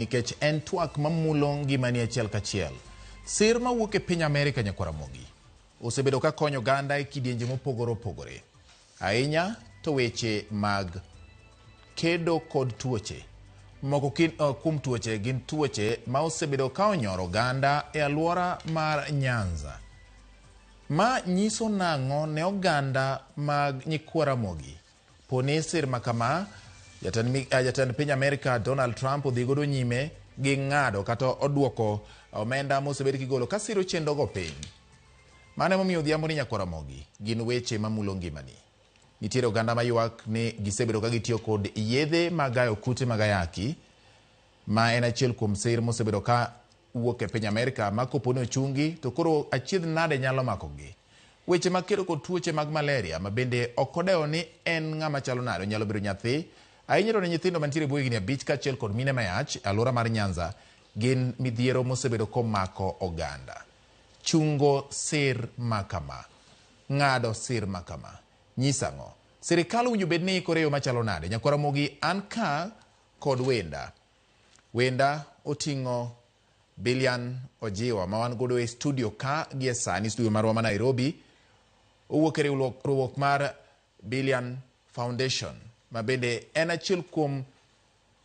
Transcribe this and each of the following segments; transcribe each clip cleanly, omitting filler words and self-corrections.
Nikech en twak mamulo ngimani achiel kachiel. Sir mawuok e piny Amerika nyakwar Ramogi osebedo ka konyo oganda e kidienje mopogore opogore. Ahinya to weche mag kedo kod tuoche. Moko kuom tuoche gin tuoche ma osebedo ka onyoro oganda e alwora mar Nyanza. Ma nyiso nang'o ne oganda mag nyikwa Ramogi? Poni sir ma kama, jatend piny Amerika Donald Trump odhi godo nyime gi ng'ado kata oduoko omenda mosebed kigolo ka siro chenrogo piny. Mano emomiyo odhiambo ni nyakwar Ramogi gin weche mamulo ngimani. Nitiere oganda maywak ni gisebedo ka gitiyo kod yedhe mag gayo kute mag ayaki ma en achiel kuom sir mosebedo ka wuok e piny Amerika ma kopo ni ochungi to koro achiedh nade nyalo makogi. Weche mag kedo kod tuoche mag malaria ma bende ok odewo ni en ng'ama chalo nade, onyalo bedo nyathi, ahinya to ne nyithindo mantiere e bwo higni abich kaachiel kod mine mayach e alwora mar Nyanza gin midhiero mosebedo komako oganda. Chungo sir ma kama, ng'ado sir ma kama, nyiso ang'o? Sirikal owinjo bed ni ikore e yo machalo nade? Nyakwar Ramogi an ka kod wenda. Wenda oting'o Billian Ojiwa ma wan godo e studio ka gie sani, studio marwa ma Nairobi. Owuok e riwruok mar Billian Foundation ma bende en achiel kuom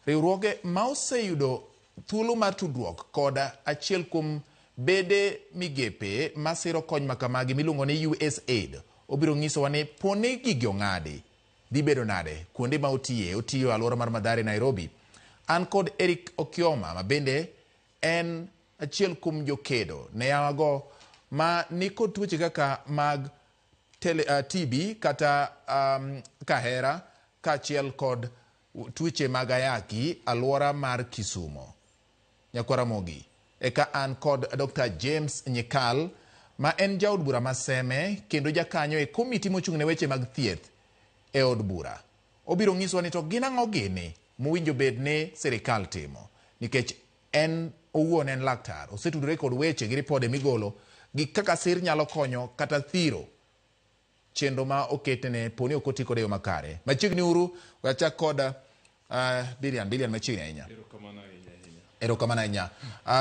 riwruoge ma oseyudo thuolo mar tudruok kod achiel kuom bede migepe masiro kony ma kamagi miluongo ni USAID. Obiro nyisowa ni poni gigi ong'adi, dhi bedo nade kuonde ma otiye. Otiyo e alwora mar Mathare, Nairobi. An kod Eric Okioma ma bende en achiel kuom jokedo ne yawago ma nikod tuoche kaka mag TB kata kahera kaachiel kod tuoche mag ayaki alwora mar Kisumo. Nyakwar Ramogi, eka an kod Dr. James Nyikal ma en jaod bura ma Seme kendo jakanyo e komiti mochung' ne weche mag thieth e od bura. Obiro nyisowa ni to gin ang'o gini mowinjo bed ni sirikal timo nikech en owuon en laktar, osetudore kod weche gi ripode migolo gi kaka sir nyalo konyo kata thiro chenro ma oketne poni ok oti kode e yo makare. Machiegni uru, wachak kod Billian, Billian machiegni ahinya. Erokamano ahinya.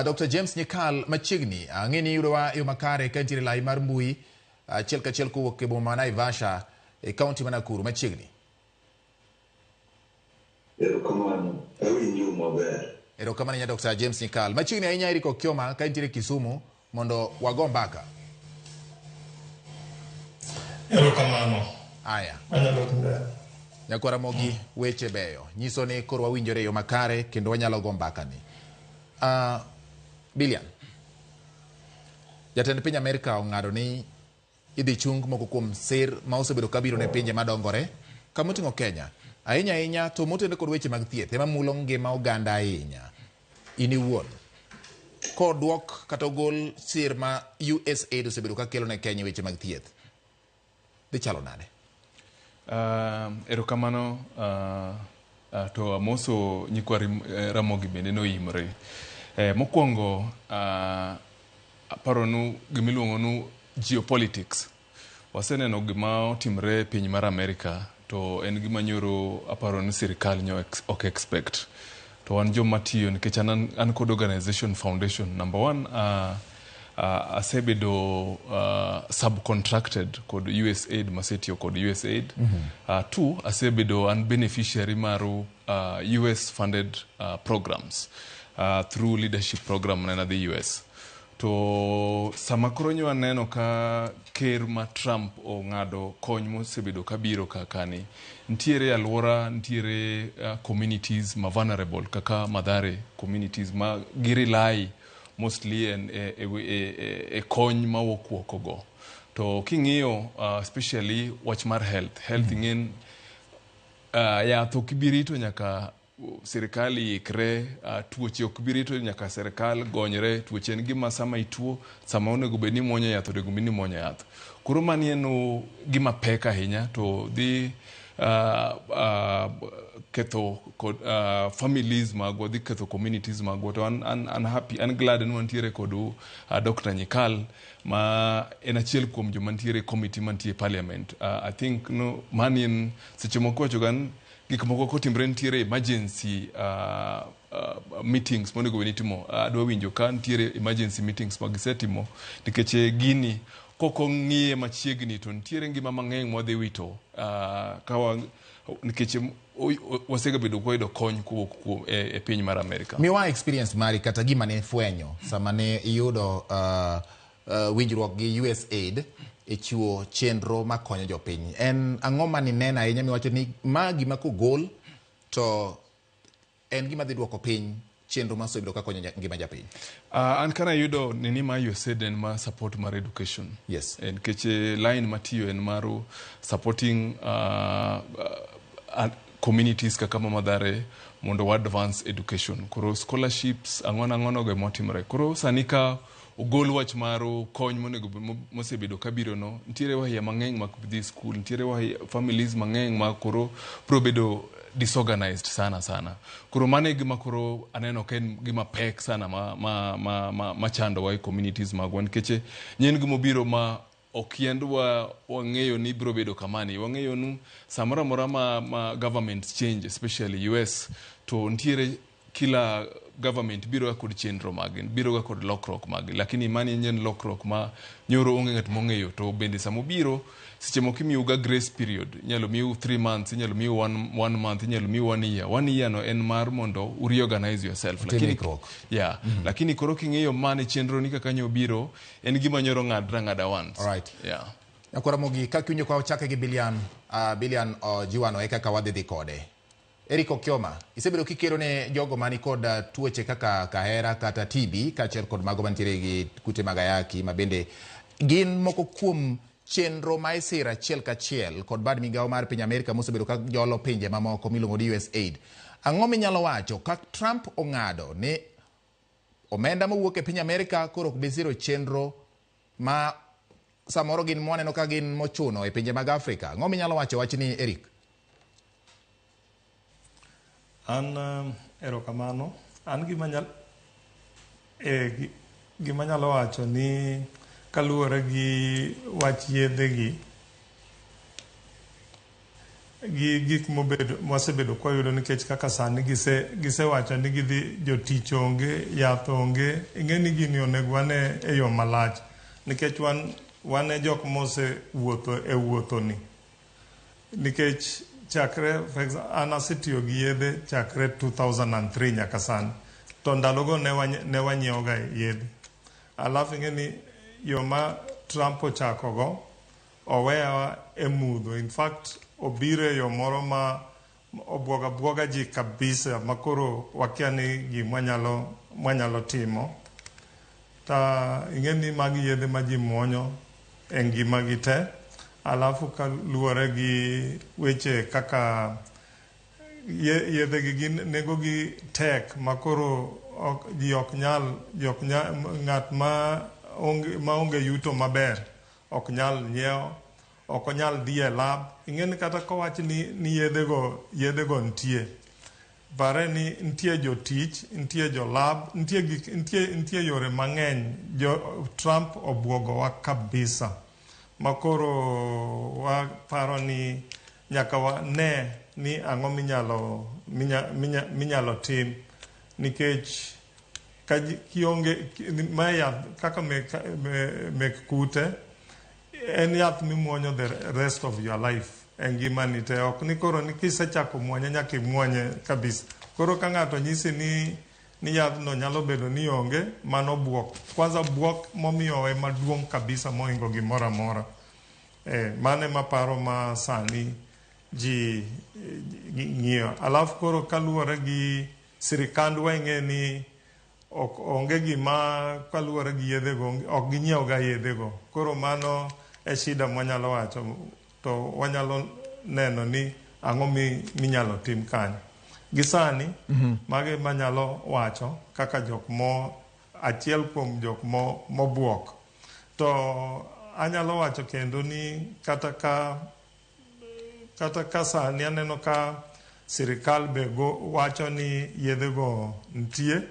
Dr. James Nyikal machiegni, ang'e ni iyudowa e yo makare ka intiere lai mar mbui achiel kachiel kowuok e boma ma Naivasha e kaunti ma Nakuru machiegni. Erokamano, awinjo maber. Erokamano ahinya Dr. James Nyikal. Machiegni ahinya Eric Okioma ka intiere Kisumu mondo wago mbaka. Erokamano. Aya. Anyalo dhi mbele. Nyakwar Ramogi, weche beyo. Nyiso ni koro wawinjore e yo makare kendo wanyalo go mbaka ni. Billian. Jatend piny Amerika ong'ado ni idhi chung moko kuom sir ma osebedo kabiro ne pinje madongore kama oting'o Kenya. Ahinya ahinya to motenore kod weche mag thieth ema mulo ngima oganda ahinya. In iwuon, kodwok kata ogol sir ma USAID osebedo ka kelo ne Kenya e weche mag thieth, dhi chalo nade? Erokamano to amoso nyikwa Ramogi bende noimore. Mokwongo aparonu gimiluongo nu geopolitics. Waseneno gima otimre e piny mar Amerika to en gima nyoro aparo ni sirikal nyo ok expect. To wan joma tiyo nikech an kod organization foundation number one asebedo subcontracted kod USAID masetiyo kod USAID. Two, asebedo an beneficiary mar US funded programs through leadership program ne adhi US. To sama koro nyo aneno ka ker ma Trump ong'ado kony mosebedo kabiro kaka ni, nitiere alwora, nitiere communities ma vulnerable kaka Mathare communities ma gi rely mostly en, e kony mawuok oko go. To king'iyo especially wach mar health ing'en yath ok ibi rito nyaka sirikal ikre, tuoche ok bi rito nyaka sirikal gonyre. Tuoche en gima sama ituo, sama onego bed ni imuonyo yath, onego bed ni imuonyo yath. Koro mani en gima pek ahinya to dhi ketho kod families magwa, dhi ketho communities magwa. To an happy, an glad ni wantiere kod Dr. Nyikal ma en achiel kuom joma nitiere e committee mantie e parliament. I think no, mani en seche moko iwacho ga ni Gik moko kotimre nitiere emergency meetings monego bed ni itimo. Adwa winjo ka nitiere emergency meetings ma gisetimo nikech gini kokong'iye machiegni to nitiere ngima mang'eny mwadhi wito kawa nikech wasegabedo kwayudo kony kowuok kuom e piny mar Amerika. Miwa experience mari kata gima ne ifwenyo sama ne iyudo winjruok gi USAID e chiwo chenro makonyo jopiny. En ang'o manineno ahinya miwacho ni ma gima kogol to en gima dhi duoko piny chenro maosebedo ka konyo ngima japiny? An kana yudo nini ma USAID en ma support mar education. Nikech line matiyo en mar supporting communities kaka ma Mathare mondo wa advance education. Koro scholarships ang'o ang'o go emotimore. Koro sani ka ogol wach mar kony monego mosebedo kabiro no, nitiere wahia mang'eny mak dhi school, nitiere wahia families mang'eny ma koro biro bedo disorganized sana sana. Koro mano e gima koro aneno ka en gima pek sana ma chandowa e communities magwa nikech nyien gimobiro ma ok yandwa wang'eyo ni biro bedo kamani. Wang'eyo ni samoro amora ma government change, especially US, to nitiere kila government biro ga kod chenro mage, biro ga kod lokruok mage, lakini mani en lokruok ma nyoro onge ng'at mong'eyo. To bende samobiro seche moko imiyo ga grace period, inyalo miu 3 months, inyalo miu one month, inyalo miu one year. One year no en mar mondo u reorganize yourself. Utim ikruok. Yeah. Lakini koro king'iyo mane chenro ni kaka nyo biro en gima nyoro ng'adre ang'ada once. Alright. Yeah. Nyakwara Mogi, kaka iwinjo ka wachake gi Bilian Jiwano e kaka wadhi dhi kode. Eric Okioma, isebedo kikero ne jogo mani kod tuoche kaka kahera kata TB kaachiel kod mago mantiere gi kute mag ayaki, ma bende gin moko kuom chenro ma isiro achiel kachiel kod bad migawo mar piny Amerika mosebedo ka jolo pinje mamoko miluongo ni USAID. Ang'o minyalo wacho ka Trump ong'ado ni omenda mowuok e piny Amerika koro ok bi siro chenro ma samoro gin mwaneno ka gin mochuno e pinje mag Afrika? Ang'o minyalo wacho wachni, Eric? An erokamano. An gima nyalo wacho ni kaluwore gi wach yedhe gi gik mobedo mwasebedo kwayudo nikech kaka sani gisewacho ni gidhi jotich onge, yath onge. Ing'e ni gini onego wane e yo malach nikech wan e jok mosewuotho e wuotho ni nikech chakre for example, an asetiyo gi yedhe chakre 2003 nyaka sani, to ndalogo ne wanyiewo ga yedhe. Alafu ing'e ni yo ma Trump ochako go owewa e mudho. In fact, obiro e yo moro ma obwogo abwoga ji kabisa makoro wakia ni gima mwanyalo timo. Ta ing'e ni magi yedhe ma ji muonyo e ngimagi te. Alafu kaluwore gi weche kaka yedhe gi gin nengo gi tek makoro ok, ji ok nyal, ji ok nyal, ng'at ma onge yuto maber ok nyal nyiewo, ok onyal dhi e lab. Ing'e ni kata kowach ni yedhe go nitie, pare ni nitie jotich, nitie jo lab, nitie gik, nitie yore mang'eny. Jo Trump obwogowa kabisa makoro waparo ni nyaka wane ni ang'o minyalo tim nikech ka kionge mae yath kaka mek kute en yath mimuonyo the rest of your life e ngimani te. Ok ni koro ni kisechako muonye nyaka imuonye kabisa. Koro ka ng'ato nyisi ni yadhno nyalo bedo ni onge, mano buok. Kwanza buok momiyowe maduong' kabisa mohingo gimoro amora. Mano ema paro ma sani ji ng'iyo. Alafu koro kaluwore gi sirikandwa, ing'e ni ok onge gima kaluwore gi yedhe go, ok ginyiew ga yedhe go. Koro mano e shida mwanyalo wacho, to wanyalo neno ni ang'o minyalo tim kanyo gi sani. Mago ema nyalo wacho kaka jok mo achiel kuom jok mo mobuok. To anyalo wacho kendo ni kata ka sani aneno ka sirikal be go wacho ni yedhe go nitie,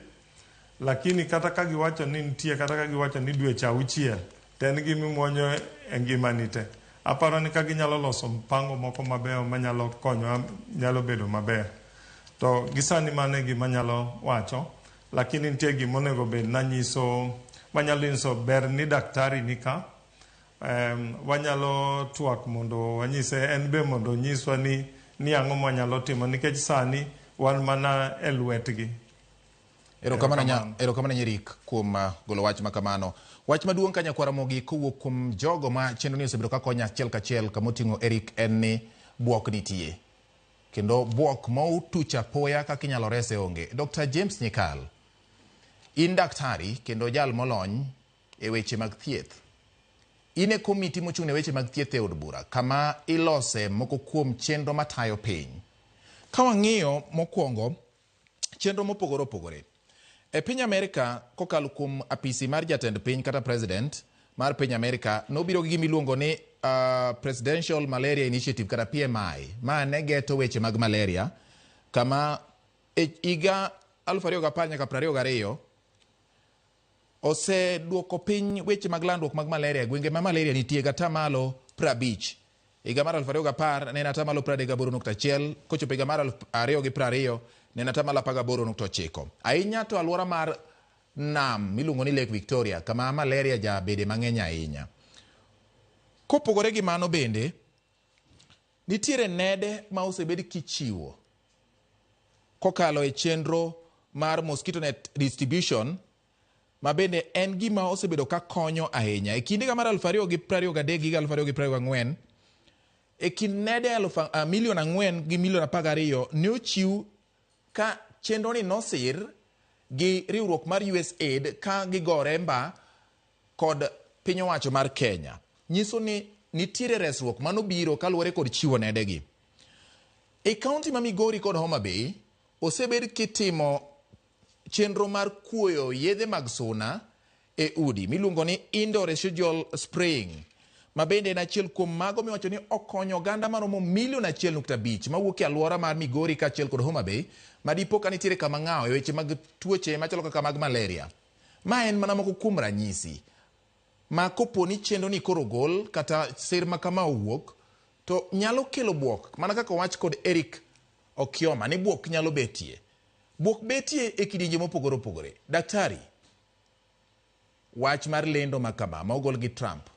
lakini kata ka giwacho ni nitie, kata ka giwacho ni dweche 6, to en gima imuonyo e ngimani te. Aparo ni ka ginyalo loso mpango moko mabeyo manyalo konyowa nyalo bedo maber. To gisani mano e gima anyalo wacho, lakini nitie gima onego bed nanyiso, manyalo nyiso ber ni daktari ni ka. Wanyalo twak mondo wanyise en be mondo onyiswa ni ang'o mwanyalo timo nikech sani wan mana e lwetgi. Erokamano nya, erokamano Nyerik kuom golo wach makamano. Wach maduong' ka nyakwara Ramogi kowuok kuom jogo ma chenro ni osebedo kakonyo achiel kachiel kamoting'o Eric en ni buok nitie. Kendo buok ma otuch apoya kaka inyalo rese onge. Dr. James Nyikal, in daktari kendo jal molony e weche mag thieth. In e komiti mochung' ne weche mag thieth e od bura kama ilose moko kuom chenro matayo piny. Ka wang'iyo mokwongo chenro mopogore opogore. E piny Amerika kokalo kuom apisi mar jatend piny kata president mar piny Amerika nobiro gi gima iluongo ni Presidential Malaria Initiative kata PMI ma ne geto weche mag malaria kama e higa 2010 nyaka 22 oseduoko piny weche mag landruok mag malaria e gwenge ma malaria nitie gi atamalo 50. Higa mar 2010 ne en atamalo 38.1, kochopo higa mar 2020 ne en atamalo 18.9. Ahinya to alwora mar nam miluongo ni Lake Victoria kama malaria jabede mang'eny ahinya. Kopogore gi mano bende, nitiere nede ma osebed kichiwo kokalo e chenro mar mosquito net distribution ma bende en gima osebedo ka konyo ahinya. E kind higa mar 2023 gi 2024, e kind nede milion 4 gi milion 12 ne ochiw ka chenro ni nosir gi riwruok mar USAID ka gigore mba kod piny owacho mar Kenya. Nyiso ni nitiere resruok manobiro kaluwore kod chiwo nedegi. E kaunti ma Migori kod Homa Bay, osebed kitimo chenro mar kuoyo yedhe mag suna e udi miluongo ni indoor residual spraying, ma bende en achiel kuom mago miwacho ni okonyo oganda maromo milion 1.5 mawuok e alwora mar Migori kaachiel kod Homa Bay ma dipo ka nitiere kama ng'awo e weche mag tuoche machalo kaka mag malaria. Ma en mana moko kuom ranyisi ma kopo ni chenro ni koro ogol kata sir ma kama owuok to nyalo kelo buok mana kaka owach kod Eric Okioma ni buok nyalo betie. Buok betie e kidienje mopogore opogore. Daktari, wach mar lendo ma kama ma ogol gi Trump,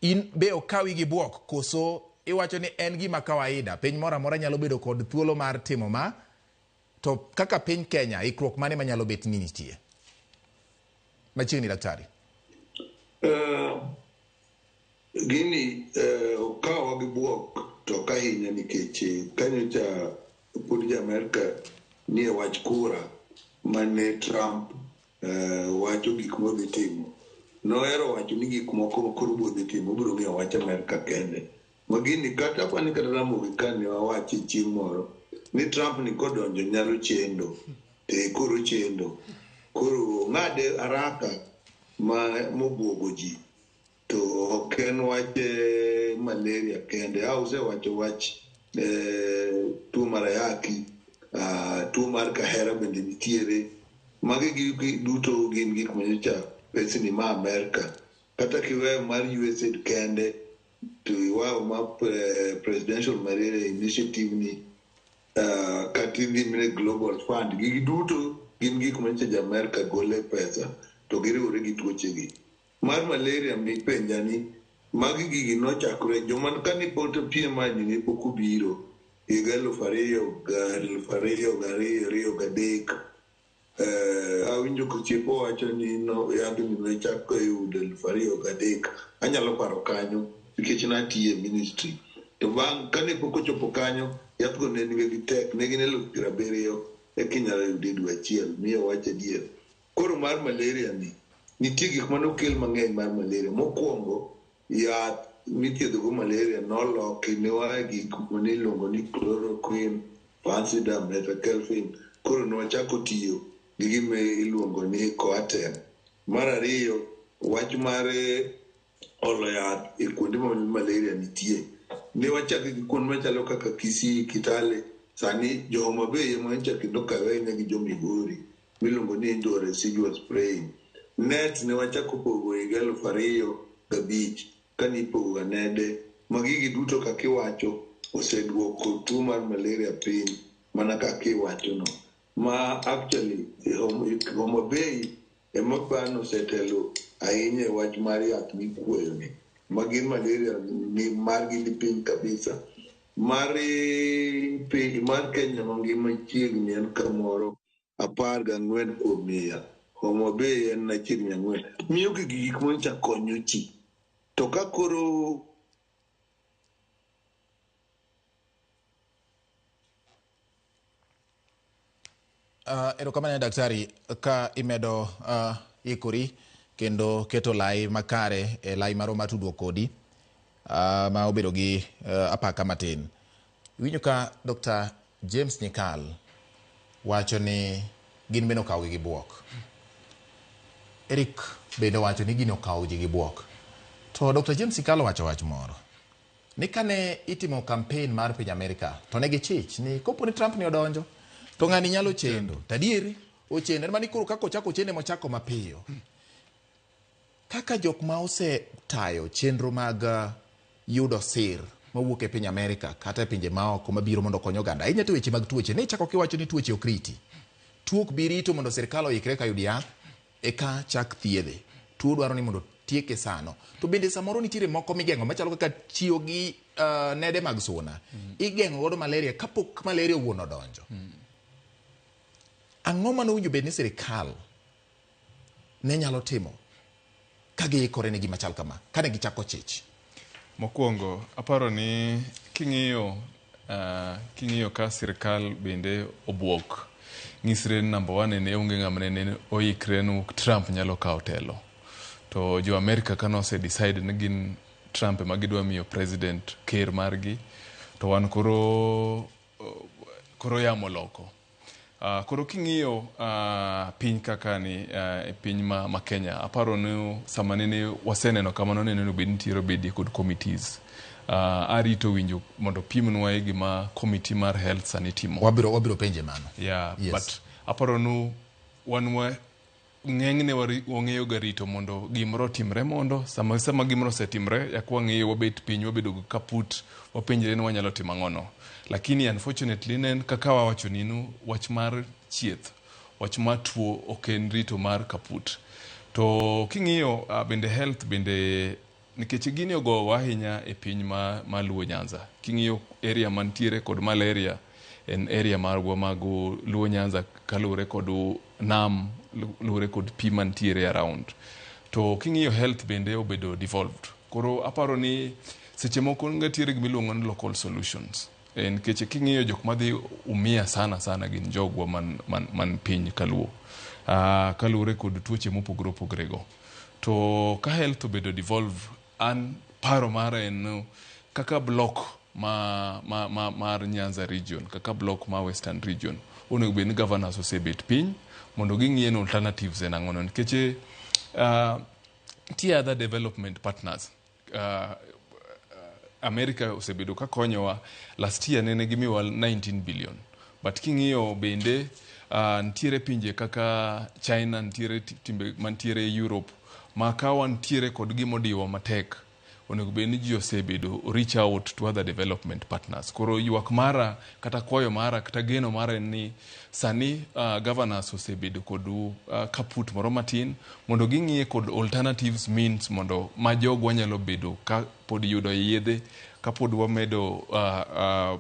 in be okawi gi buok koso iwacho ni en gima kawaida, piny moro amora nyalo bedo kod thuolo mar timo ma, to kaka piny Kenya, ikruok mane manyalo bet ni nitie? Machiegni daktari. Gini okawa gi buok to ok ahinya nikech kanyocha pod jo Amerka nie wach kura mane Trump wacho gik modhi timo. Nohero wacho ni gik moko koro bodhi timo obiro ng'iyo wach Amerka kende. Ma gini kata apani kata Ramogi kane wawache chieng' moro ni Trump ni kodonjo nyalo chendo. Te koro chendo. Koro ong'ade haraka ma mobuogo ji. To ok en wach malaria kende. A usewacho wach tuo mar ayaki, tuo mar kahera bende nitiere. Magi gi duto gin gik manyocha pesni ma Amerka. Kata kiweyo mar USAID kende, to iweyo ma Presidential Malaria Initiative ni, kata idhi mine Global Fund, gigi duto gin gik manyocha jo Amerka gole pesa to giriwore gi tuoche gi. Mar malaria mipenja ni magi gigi nochakore joma kane pod PMI ni ne pok obiro higa 2002 2 3. Awinjo kochiepo wacho ni no yadhni nochak yudo 2003. Anyalo paro kanyo nikech natiyo e ministry. To bang' kane pok ochopo kanyo, yathgo ne nigi tek, ne gin 70,000 eka inyalo yude dwe achiel, miyo wach adier. Koro mar malaria ni, nitie gik manokel mang'eny mar malaria. Mokwongo, yath mithiedhogo malaria noloki ne waa gik mane iluongo ni chloroquine, Fansidar, Metakelfin. Koro ne wachako tiyo gi gima iluongo ni Coartem. Mar ariyo, wach mar olo yath e kuonde ma malaria nitie. Ne wachako gi kuonde machalo kaka Kisii, Kitale. Sani jo Homa Bay ema nyocha kendo okawe ahinya gi jo Migori miluongo ni indoor residual spraying. Net ne wachako pogo higa 2005 kane ipogo ga nede Ma gigi duto kaka iwacho oseduoko tuo mar malaria piny mana kaka iwachono. Ma actually Homa Bay ema bano osetelo ahinya e wach mar yath mikwoyo ni. Ma gin malaria ni margi ni piny kabisa. Mar piny mar Kenya mangima chiegni en kamoro 14%. Homa Bay en chiegni 4. Miyo gigi gik manyocha konyo ji. To ka koro Erokamano daktari ka imedo ikori kendo keto lai makare e lai marwa mar tudruok kodi ma obedo gi apaka matin. Iwinjo ka Dr. James Nyikal wacho ni gin bende okawogi gi buok. Eric bende wacho ni gini okawo ji gi buok. To Dr. James Nyikal owacho wach moro. Ni kane itimo campaign mar piny Amerika to ne gichich ni kopo ni Trump ni odonjo to ng'ani nyalo chendo. To adieri ochendo. En mani koro kaka ochako ochende mochako mapiyo. Kaka jok ma osetayo chenro mag yudo sir mawuok e piny Amerika kata e pinje maoko mabiro mondo okony oganda. Ahinya to weche mag tuoche. Ne ichako kiwacho ni tuoche ok riti. Tuo ok bi rito mondo sirkal oikre ka yud yath eka chak thiedhe. Tuo dwaro ni mondo tieke sano. To bende samoro nitiere moko migeng'o machalo kaka tiyo gi nede mag suna. Igeng'o godo malaria kapok malaria owuon odonjo. Ang'o mane owinjo bed ni sirkal ne nyalo timo ka giikore ne gima chal kama kane gichako chich? Mokwongo, aparo ni king'iyo ka sirkal bende obuok, nyisre ni number one ne onge ng'ama nene oikre ni Trump nyalo kawo telo. To jo Amerika kane ose decide ni gin Trump ema gidwa miyo president ker margi, to wan koro yamo loko. Koro king'iyo piny kaka ni piny ma Kenya, aparo ni sama nene waseneno kamano nene bed nitiere bedie kod committees. Arito winjo mondo pimnwa e gima committee mar health sani timo. Wabiro penje mano. Yeah, yes. But aparo ni wan ng'enyne wang'eyo ga rito mondo gimoro otimre mondo sama gimoro osetimre yak wang'eyo wabet piny wabedo gi kaput wapenjre ni wanyalo timo ang'ono. Lakini unfortunately ne en kaka wawacho ninu wach mar chieth, wach mar tuo ok en rito mar kaput. To king'iyo bende health bende nikech gini ogowa ahinya e piny ma Luo Nyanza. King'iyo area mantiere kod malaria en area margwa mag Luo Nyanza kaluwore kod nam, luwore kod pi mantiere around. To king'iyo health bende obedo devolved. Koro aparo ni seche moko nitiere gima iluongo ni local solutions. Nikech king'iyo jok madhi umia sana sana gin jogwa man piny kaluo. Kaluwore kod tuoche mopogore opogore go. To ka health obedo devolve, an paro mara en kaka block mar Nyanza region, kaka block ma Western region, onego bed ni governors osebet piny mondo ging'iye ni alternatives en ang'ono. Nikech nitie other development partners. America osebedo ka konyowa. Last year nene gimiyowa 19 billion. But king'iyo bende nitiere pinje kaka China, nitiere timbe mantiere Europe, ma ka wantiere kod gimodiwa matek, onego bed ni ji osebedo reach out to other development partners. Koro ywak mara, kata kwayo mara, kata geno mara en ni sani governors osebedo kod kaput moro matin mondo ging'iye kod alternatives means mondo ma jogwa nyalo bedo ka pod yudo yedhe, ka pod wamedo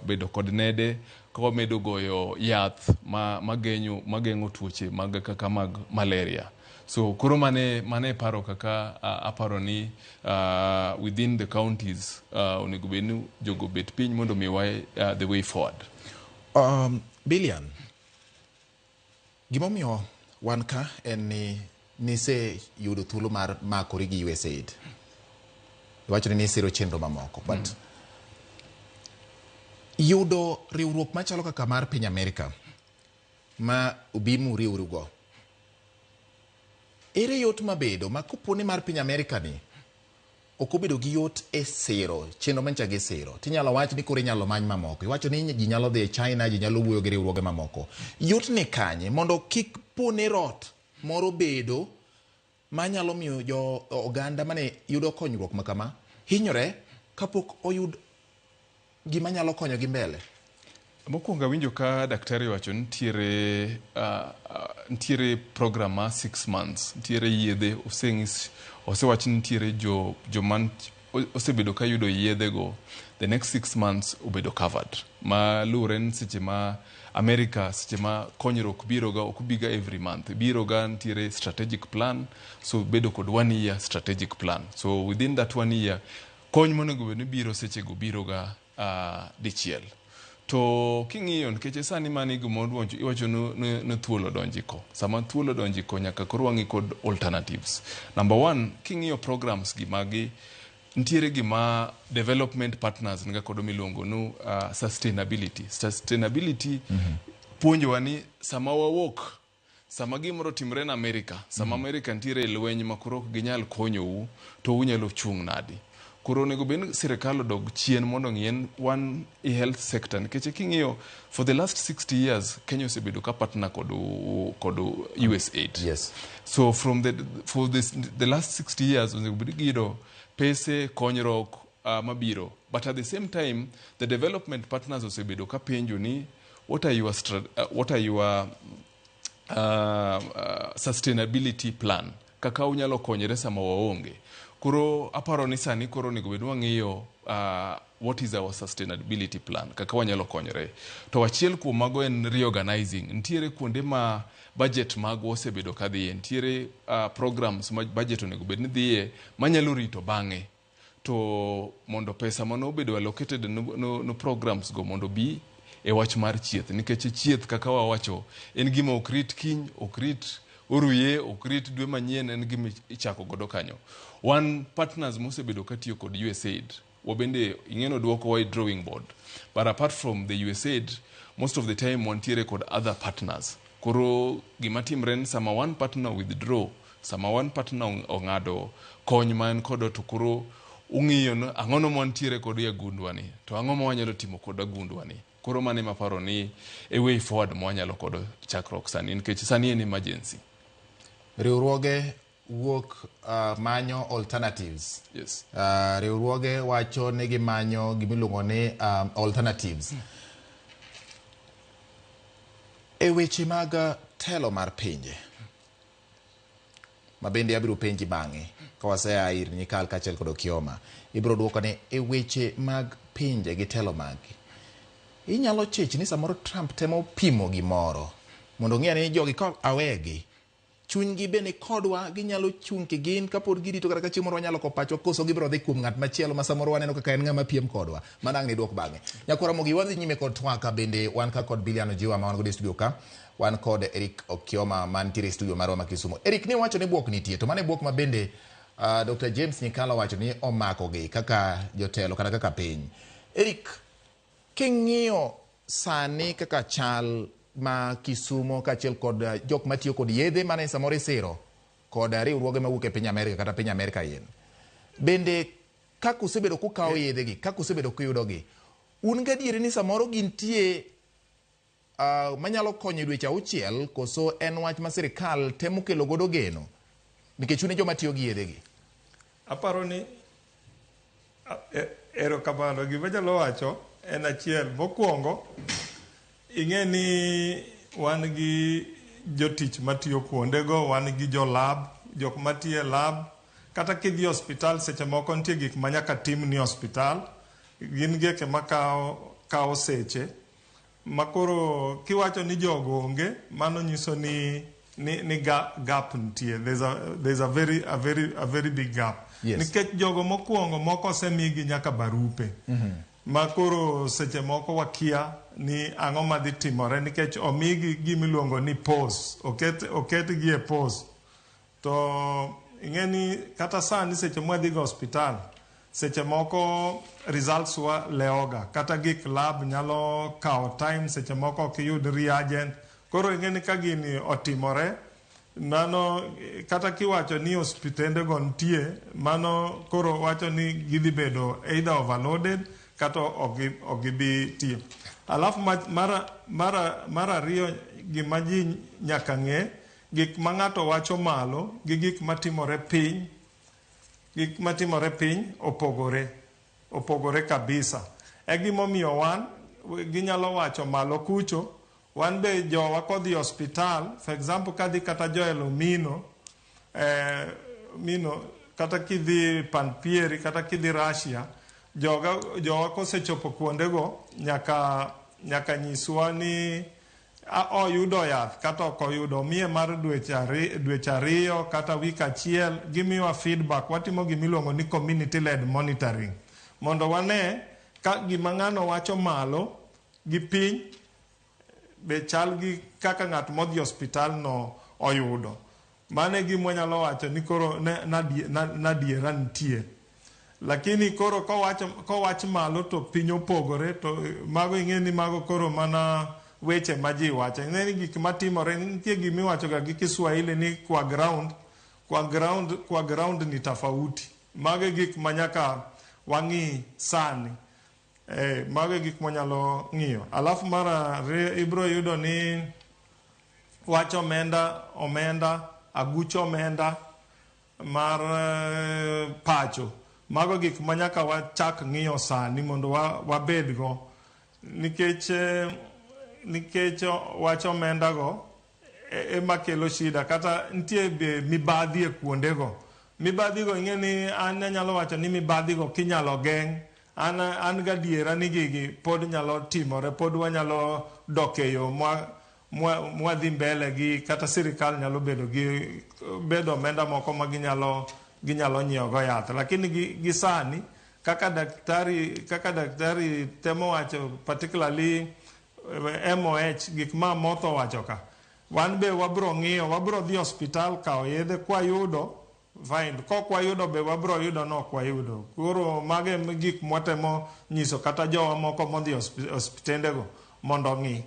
bedo kod nede, ka wamedo goyo yath mageng'o tuoche mag kaka mag malaria. So koro mane paro kaka aparo ni within the counties onego bed ni jogo bet piny mondo miwa the way forward. Billion, gimomiyo wan ka en ni nise yudo thuolo mar makori gi USAID. Iwacho ni nisiro chenro mamoko, but yudo riwruok machalo kaka mar piny Amerika ma ubimu riwrugo, ere yot mabedo ma kopo ni mar piny Amerika ni ok obedo gi yot e siro chenro mancha gi siro, tinyalo wach ni koro inyalo many mamoko. Iwacho ni ji nyalo dhi e China, ji nyalo wuoyo gi riwruoge mamoko. Yot ni kanye mondo kik pone rot moro bedo manyalo miyo jo oganda mane yudo konyruok ma kama hinyore kapok oyud gima nyalo konyogi mbele? Mokwongo awinjo ka daktari owacho nitiere nitiere program mar 6 months, nitiere yedhe oseng'is, osewach ni nitiere jo joma osebedo ka yudo yedhe go the next 6 months obedo covered. Ma luwore ni seche ma America, seche ma konyruok biroga, ok biga every month, biroga nitiere strategic plan, so bedo kod one year strategic plan. So within that one year, kony monego bed ni biro sechego biroga dichiel. To king'iyo, nikech sani mani gima iwacho ni thuol odonjo iko, sama thuol odonjo iko nyaka koro wang'i kod alternatives. Number one, king'iyo programs gi magi, nitiere gima development partners niga kodo miluongo ni sustainability. Sustainability puonjowa ni sama wawuok, sama gimoro otimre na America, sama America nitiere e lweny ma koro ok ginyal konyou, to unyalo chung' nadi? Koro onego bed ni sirikal odog chien mondo ong'i en wan e health sector, nikech king'iyo for the last 60 years Kenya osebedo ka partner kod USAID. So from the for this, the last 60 years onego bed ni giyudo pese konyruok mabiro, but at the same time the development partners osebedo ka penjo ni what are your sustainability plan, kaka unyalo konyore sama waonge. Koro aparo ni sani koro onego bed ni wang'iyo what is our sustainability plan, kaka wanyalo konyore. To achiel kuom mago en reorganizing. Nitiere kuonde ma budget magwa osebedo kadhiye, nitiere programs ma budget onego bed ni dhiye manyalo rito bang'e, to mondo pesa mano obedo allocated no programs go mondo bi e wach mar chieth, nikech chieth, kaka wawacho, en gima ok rit kiny, ok rit oruye, ok rit dwe manyien, en gima ichako godo kanyo. Wan partners mosebedo katiyo kod USAID, wabende ing'eno duokowa e drawing board. But apart from the USAID, most of the time wantiere kod other partners. Koro gima timre ni sama one partner withdraw, sama one partner ong'ado kony ma en kodo, to koro ung'iyo ni ang'ono mwantiere kod e agundwa ni, to ang'o ma wanyalo timo kod agundwa ni. Koro mano ema aparo ni e way forward ma wanyalo kodo chakruok sani, nikech sani en emergency. Riwruoge wuok manyo alternatives. Riwruoge wacho ni gimanyo gimiluongo ni alternatives e weche mag telo mar pinje, ma bende abiro penji bang'e ka wasea ir Nyikal kaachiel kod Okioma. Ibiro duoko ni e weche mag pinje gi telo maggi, inyalo chich ni samoro Trump temo pimo gimoro mondo ong'e ni jogi ka awegi chunygi be ni kodwa, ginyalo chung' kigin kapod girito kata ka chieng' moro wanyalo ko pachwa, koso gibiro dhi kuom ng'at machielo ma samoro waneno kaka en ng'ama piem kodwa. Mano ang' ni duok bang'e. Nyakwara Mogi, wadhi nyime kod twaka. Bende wan ka kod Bilian Ojiwa ma wan godo e studio ka, wan kod Eric Okioma mantiere e studio marwa ma Kisumu. Eric, ni wacho ni bwok nitie, to mano e bwok ma bende Dr. James Nyikala wacho ni omakogi kaka jotelo kata kaka piny. Eric, king'iyo sani kaka chal ma Kisumo kaachiel kod jok matiyo kod yedhe mane samoro isiro kod riwruoge mawuok e piny Amerika kata piny Amerika yen, bende kaka usebedo kukawo yedhegi, kaka usebedo kuyudogi, un gadieri ni samoro gintie manyalo konyo e dweche 6, koso en wach ma sirikal temo kelo godo geno nikech un e joma tiyo gi yedhegi? Aparo ni erokamano. Gima anyalo wacho en achiel. Mokwongo, ing'e ni wan gi jotich matiyo kuondego, wan gi jo lab, jok matiyo e lab. Kata kidhi e osiptal, seche moko nitie gik ma nyaka timni e osiptal. Gin geke makawo kawo seche. Makoro kiwacho ni jogo onge, mano nyiso ni gap nitie. There's a very big gap. Nikech jogo mokwongo moko osemigi nyaka barupe. Ma koro seche moko wakia ni ang'o madhi timore, nikech omigi gimiluongo ni pause, oketgi e pause. To ing'e ni kata sani seche mwadhi go osiptal, seche moko results wa lewoga, kata gik lab nyalo kawo time, seche moko ok iyud reagent. Koro ing'e ni ka gini otimore, mano kata kiwacho ni osiptende go nitie, mano koro wacho ni gidhi bedo either overloaded kata ok gibi tiyo. Alafu mar ariyo, gima ji nyaka ng'e, gik ma ng'ato wacho malo gi gik matimore piny, gik matimore piny opogore. Opogore kabisa. E gimomiyo wan ginyalo wacho malo kucho, wan be jowa kodhi osiptal, for example kadhi kata Joel Omino, Mino kata kidhi Panpieri kata kidhi Russia, jowa kosechopo kuondego nyaka nyiswa ni oyudo yath kata ok oyudo, omiye mar dweche 2 kata wik achiel, gimiwa feedback. Watimo gimiluongo ni community led monitoring mondo wane ka gima ng'ano wacho malo gi piny be chal gi kaka ng'at modhi osiptal no oyudo. Mano e gima wanyalo wacho ni koro nadiera nitie. Lakini koro kowach malo to piny opogore, to mago ing'e ni mago koro mana weche ma ji wacho. Ing'e ni gik matimore, nitie gimiwacho ga gi Kiswahili ni kwa ground, kwa ground, kwa ground ni tofauti. Mago e gik ma nyaka wang'i sani. Mago e gik mwanyalo ng'iyo. Alafu mar ariyo ibiro yudo ni wach omenda, aguch omenda mar pacho. Mago gik ma nyaka wachak ng'iyo sani mondo wabedgo. Nikech wach omenda go ema kelo shida. Kata nitie be mibadhi e kuondego. Mibadhi go ing'e ni an anyalo wacho ni mibadhi go kinyalo geng'. An gadiera ni gigi pod nyalo timore, pod wanyalo dok e yo mwadhi mbele gi kata sirikal nyalo bedo gi bedo omenda moko ma ginyalo nyiewo go yath. Lakini gi sani kaka daktari temo wacho, particularly MOH, gik ma Motho wacho ka, wan be wabro ng'iyo, wabro dhi osiptal kawo yedhe kwayudo fine, kok wayudo be wabro yudo no ok wayudo. Koro mago e gik mwatemo nyiso kata jowa moko modhi osiptendego mondo ong'i.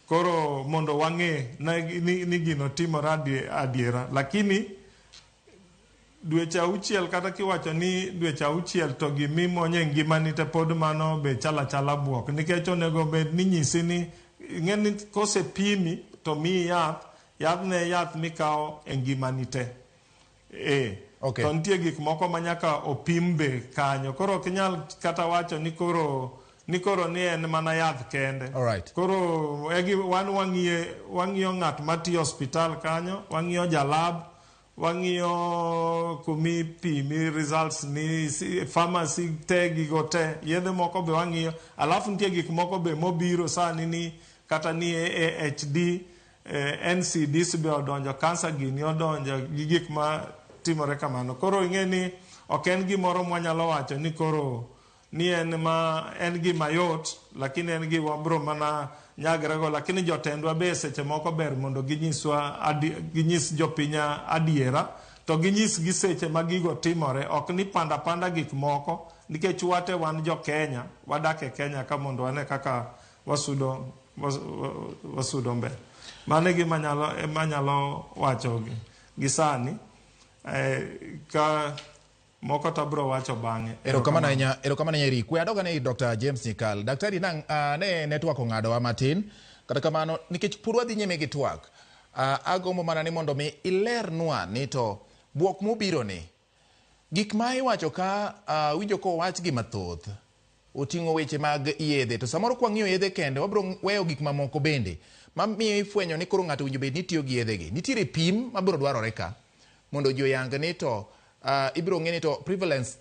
Koro mondo wang'e ni gino timore adiera. Lakini dweche 6 kata kiwacho ni dweche 6 to gimimonyo e ngimani te pod mano be chala chala buok. Nikech onego bed ni nyisi ni ing'e ni kosepimi to miyi yath, yadhno e yath mikawo e ngimani te. Okay. To nitie gik moko ma nyaka opim be kanyo. Koro ok inyal kata wacho ni koro ni en mana yath kende. Alright. Koro wan wang'iyo ng'at matiyo osiptal kanyo, wang'iyo jalab, wang'iyo kumipimi results ni pharmacy te, gigo te, yedhe moko be wang'iyo. Alafu nitie gik moko be mobiro sani ni kata ni AHD, NCDs be odonjo, cancer gini odonjo gi gik ma timore kamano. Koro ing'e ni ok en gimoro mwanyalo wacho ni koro ni en ma en gima yot, lakini en gima bro mana nyagre go. Lakini jotendwa be seche moko ber mondo ginyis jopiny adiera, to ginyis gi seche ma gigo timore, ok ni panda panda gik moko, nikech wate wan jo Kenya, wadak e Kenya ka, mondo wane kaka wasudo mbele. Mano e gima ema anyalo wacho gi sani, ka moko to abiro wacho bang'e. Erokamano ahinya, erokamano ahinya, Eric. We adog ane ir Dr. James Nyikal. Daktari, nang, ne network ong'adowa matin. Kata kamano, nikech pod wadhi nyime gi twak, agombo mana ni mondo mi ilernwa ni to buok mobiro ni, gik ma iwacho ka winjo kowach gi mathoth, oting'o weche mag yedhe, to samoro kwang'iyo yedhe kende, wabiro weyo gik mamoko bende mamiyo ifwenyo ni koro ng'ato owinjo bed ni tiyo gi yedhegi. Nitiere pim mabiro dwarore ka mondo ji oyang ni to ibiro ng'e ni to prevalence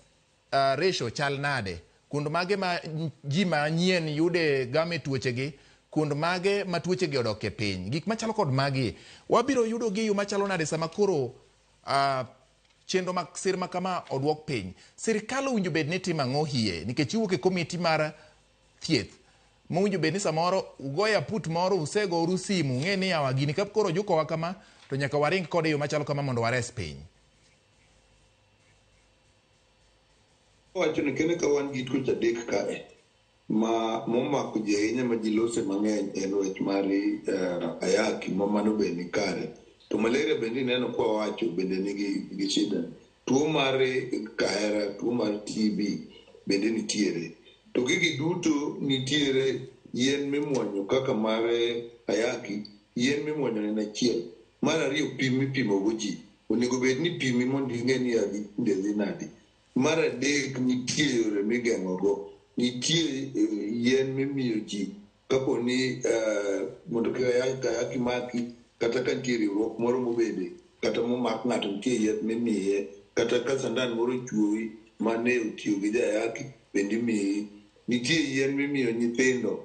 ratio chal nade, kuond mage ma ji manyien yude game tuochegi, kuond mage ma tuochegi odok e piny. Gik machalo kod magi wabiro yudo gi e yo machalo nade sama koro chenro mag sir ma kama oduok piny? Sirikal owinjo bed ni timo ang'o hie, nikech iwuok e komiti mar thieth mowinjo bed ni samoro ugoyo aput moro, usegoru simu, ung'e ni yawa gini ka koro ojukowa kama to nyaka waring kode e yo machalo kama mondo wares piny. Wacho ni kene ka wan gi tuoche 3 kae ma momako ji ahinya ma ji lose mang'eny en wach mar ayaki, ma mano be ni kare, to malaria bende ineno kwa wacho bende nigi gi shida, tuo mar kahera, tuo mar TB bende nitiere, to gigi duto nitiere yien mimuonyo kaka mar ayaki, yien mimuonyo en achiel. Mar ariyo, pim mipimo go ji onego bed ni pimi mondo ing'e ni yadhi dhi nade. Mar adek, nitie yore migeng'ogo. Nitie yien mimiyo ji kapo ni mondo kik ayaki maki, kata ka nitie riwruok moro mobede, kata momak ng'ato nitie yath mimiye, kata ka sandan moro ochuoyi mane otiyo gi jayaki bende imiyi. Nitie yien mimiyo nyithindo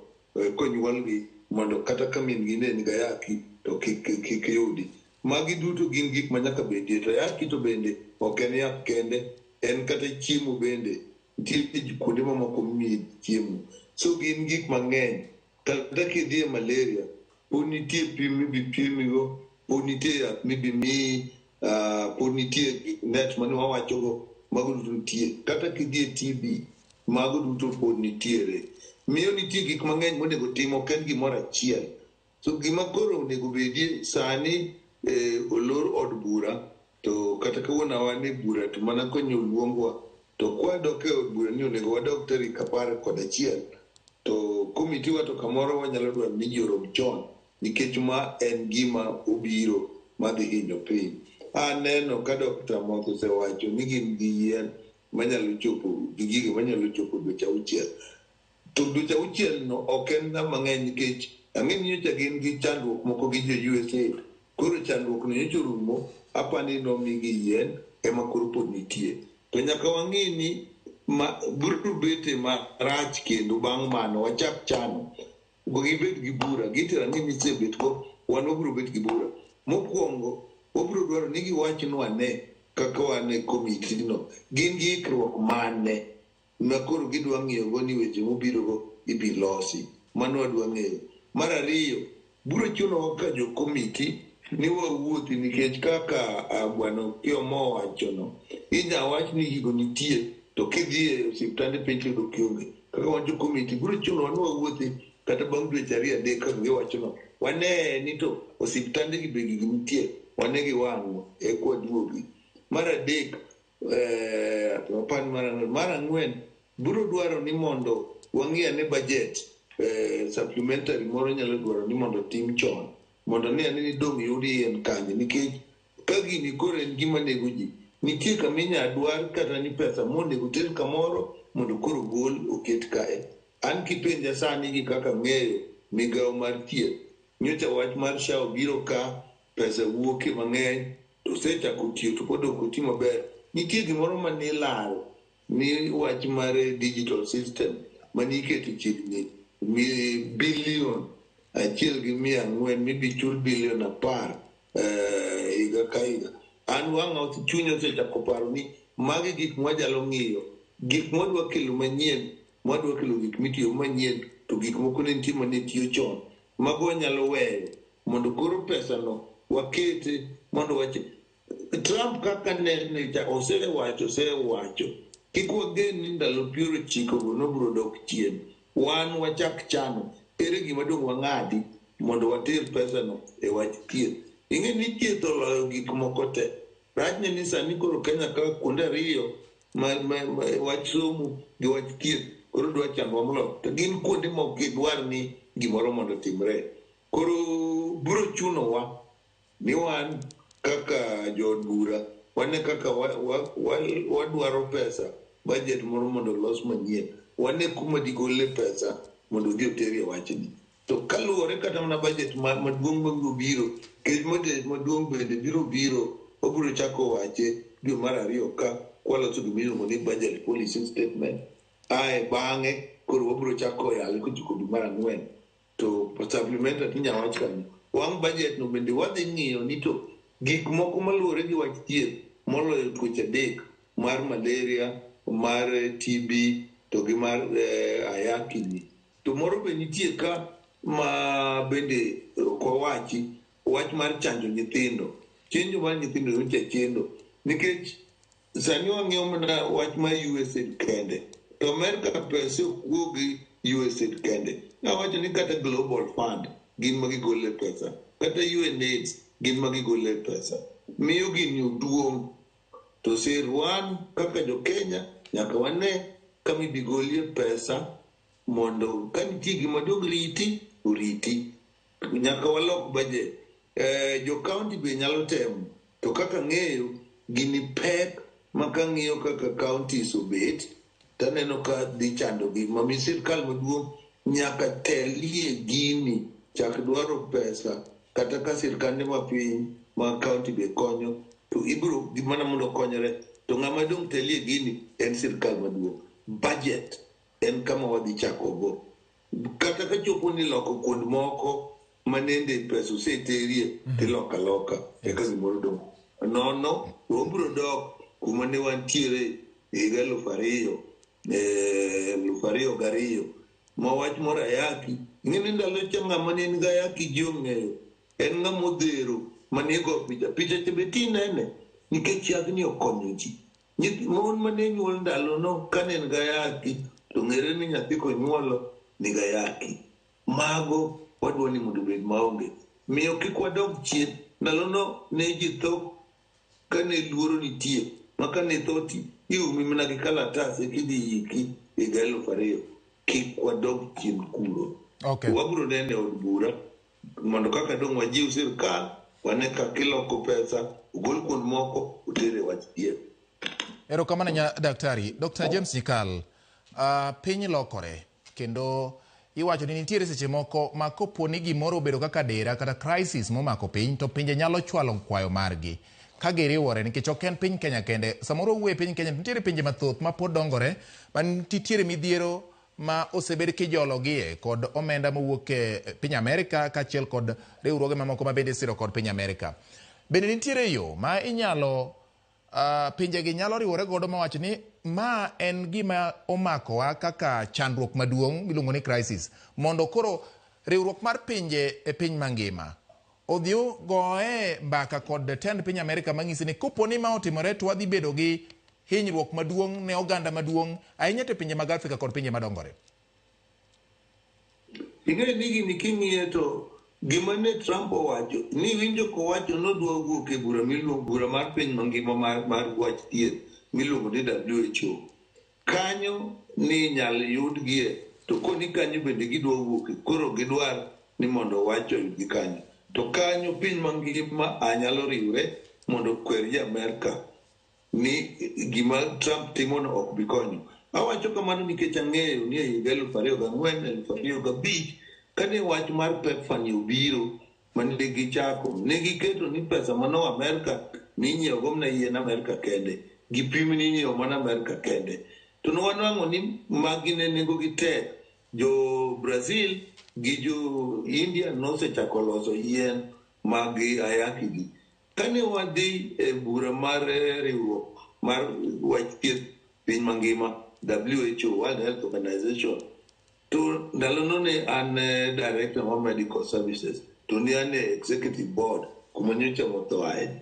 konyuolgi mondo kata ka min gi ne nigi ayaki to kik yudi. Magi duto gin gik ma nyaka bedie. To ayaki to bende ok en yath kende, en kata chiemo bende. Nitie kuonde mamoko mimiye chiemo. So gin gik mang'eny. Kata kidhi e malaria, pod nitie pim mibi pimigo, pod nitie yath mibi miyi, pod nitie net mane wawachogo, mago duto nitie. Kata kidhi e TB, mago duto pod nitiere. Miyo nitie gik mang'eny monego tim, ok en gimoro achiel. So gima koro onego bedie sani, olor od bura, to kata kawuono wan e bura to mana konyo oluongwa, to kwadok e od bura ni onego wadok tarik 11, to komiti wa to kamoro wanyalo dwaro ni ji orom chon, nikech ma en gima obiro madhi hinyo piny. Aneno ka Dr. Moth osewacho ni gin gi yien manyalo chopo gi gigo manyalo chopo dweche 6. To dweche 6 no ok en ng'ama ng'eny, nikech ang'e ni nyocha gin gi chandruok moko gi jo USAID. Koro chandruok no nyocha orumo, apani nomigi yien ema koro pod nitie. To nyaka wang'i ni biro bete marach kendo bang' mano wachak chano. Gibed gi bura, gitero ang'e ni isebet go, wan wabiro bet gi bura. Mokwongo, wabiro dwaro ni giwachnwa ne kaka wan e komiti no, gin gi ikruok mane ma koro gidwa ng'iyogo ni weche mobirogo ibi losi. Mano wadwa ng'eyo. Mar ariyo, biro chunowa kaka jo komiti ni wawuothi, nikech kaka bwana Okiyo mowachono, inya wach ni gigo nitie, to kidhi e osiptande piny tiyudo kionge. Kaka wan jo komiti, biro chunowa ni wawuothi kata bang' dweche 2 3 kaka giwachono. Wane ni to osiptande gi be gigi nitie, wane gi wang'wa eka waduogi. Mar adek, mar ang'wen, biro dwaro ni mondo wang'i ane budget, supplementary moro nyalo dwaro ni mondo tim chon, mondo ne ane ni dong' yudi yien kanye, nikech ka gini koro en gima nego ji, nitie kama inya dwar kata ni pesa monego ter kamoro mondo koro gol oket kae. An kipenja sani gi kaka ang'eyo migawo mar thieth, nyocha wach mar SHA obiro ka, pesa wuoke mang'eny, to osechako tiyo to pod ok oti maber. Nitie gimoro mane ilaro ni wach mar digital system mane iketo chiegni bilion 1.400 mibi chul bilion 10 higa ka higa. An wang'a chunya osechako paro ni magi gik mwanyalo ng'iyo, gik mwadwa kelo manyien, mwadwa kelo gik mitiyo manyien, to gik moko ne nitie mane tiyo chon. Mago wanyalo weyo mondo koro pesa no wakete mondo wach Trump kaka nene cha osewacho kik wagen ni ndalo 90 go nobiro dok chien. Wan wachak chano ere gima dong' wang'adi mondo water pesa no e wach thieth. Ing'e ni thieth oloyo gik moko te. Rachne ni sani koro Kenya ka kuonde ariyo ma wach somo gi wach thieth koro dwa chandwa moloyo. To gin kuonde ma ok gidwar ni gimoro mondo otimre. Koro biro chunowa ni wan kaka jood bura wane kaka wadwaro pesa, budget moro mondo olos manyien. Wane kuma digole pesa mondo odhi oterie wachni. To kaluwore kata mana budget maduong' mabiro biro, nikech budget maduong' bende biro biro, wabiro chako wache dwe mar 2 ka kwaloso gima iluongo ni budget policy statement. Ae bang'e koro wabiro chako yale kochopo dwe mar 4. To supplementary inya wach kanyo. Wang' budget no bende wadhi ng'iyo ni to gik moko maluwore gi wach thieth moloyo tuoche 3 mar malaria, mar TB to gi mar ayaki ni. To moro be nitie ka ma bende ok wawachi, wach mar chanjo nyithindo. Chenjo mar nyithindo nyocha chendo nikech sani wang'iyo mana wach mar USAID kende. To Amerika pesa ok wuog gi USAID kende. Nawacho ni kata Global Fund gin ma gigole pesa, kata UNAIDS gin ma gigole pesa. Miyo gini oduong'. To sir wan kaka jo Kenya nyaka wane kama ibigolie pesa mondo ka nitie gima dong' riti, oriti. Nyaka walok budget. Jo county be nyalo temo, to kaka ang'eyo gini pek Ma kang'iyo kaka counties obet, taneno ka dhi chandogi. Mami sirkal maduong' nyaka telie gini, chak dwaro pesa, kata ka sirkande mapiny ma county be konyo, to ibiro mana mondo okonyre. To ng'ama dong' telie gini en sirkal maduong'. Budget en kama wadhi chakogo. Kata ka chopo ni loko kuond moko manende pesa oseterie, tiloko aloka, eka gimoro dong'. Nono, to wabiro dok kuma ne wantiere e higa 2002, ma wach mar ayaki. Ing'e ni ndalo cha ng'ama ne nigi ayaki ji ong'eyo. En ng'ama odhero mane igo picha. Picha cha be tinene nikech yadhni okonyo ji. Mon mane nyuol ndalono kane en gi ayaki, to ng'ere ni nyathi konyuolo nigi ayaki. Mago wadwa ni mondo obed maonge. Miyo kik wadog chien. Ndalono ne ji tho kane luoro nitie. Ma kane tho ti iumi mana gi kalatas eka idhi yiki higa 2000. Kik wadog chien kuro. Okay. Wabiro neno e od bura mondo kaka dong' wajiw sirkal wane kaka iloko pesa, ogol kuond moko, oter e wach thieth. Erokamano nya daktari. Dr. James Nyikal, piny lokore kendo iwacho ni nitiere seche moko ma kopo ni gimoro obedo kaka dera kata crisis momako piny, to pinje nyalo chwalo kwayo margi ka giriwore, nikech ok en piny Kenya kende. Samoro wuoyo e piny Kenya, nitiere pinje mathoth ma pod dongore ma nitiere midhiero ma osebed kijologie kod omenda mowuok e piny Amerika kaachiel kod riwruoge mamoko ma bende isiro kod piny Amerika. Bende nitiere yo ma inyalo pinjegi nyalo riwore godo mawach ni ma en gima omakowa kaka chandruok maduong' miluongo ni crisis, mondo koro riwruok mar pinje e piny mangima odhi goye mbaka kod tend piny Amerika mang'isi ni kopo ni ma otimore to wadhi bedo gi hinyruok maduong' ne oganda maduong' ahinya to e pinje mag Afrika kod pinje madongore. Ing'e ni gini king'iye to gima ne Trump owacho ni winjo kowacho nodwa wuok e bura miluongo bura mar piny mangima mar wach thieth miluongo ni WHO. Kanyo ni inyal yudgie to koni kanyo bende gidwa wuok koro gidwar ni mondo wach oyudgi kanyo. To kanyo piny mangima anyalo riwre mondo okwer jo Amerka ni gima Trump timono ok bi konyo. Awacho kamano nikech ang'eyo ni e higa 2004, 2005, kane wach mar PEPFAR ni obiro mane gichako, ne giketo ni pesa mano Amerka ninyiewo go mana yien Amerka kende, gi pim ninyiewo mana Amerka kende. To ne wanwang'o ni magi ne nengogi tek. Jo Brazil gi jo India nosechako loso yien mag ayaki gi. Kane wadhi e bura mar riwruok mar wach thieth piny mangima, WHO, World Health Organization, to ndalono ne an director mar medical services, to ne an e executive board kuma nyocha motho ahinya.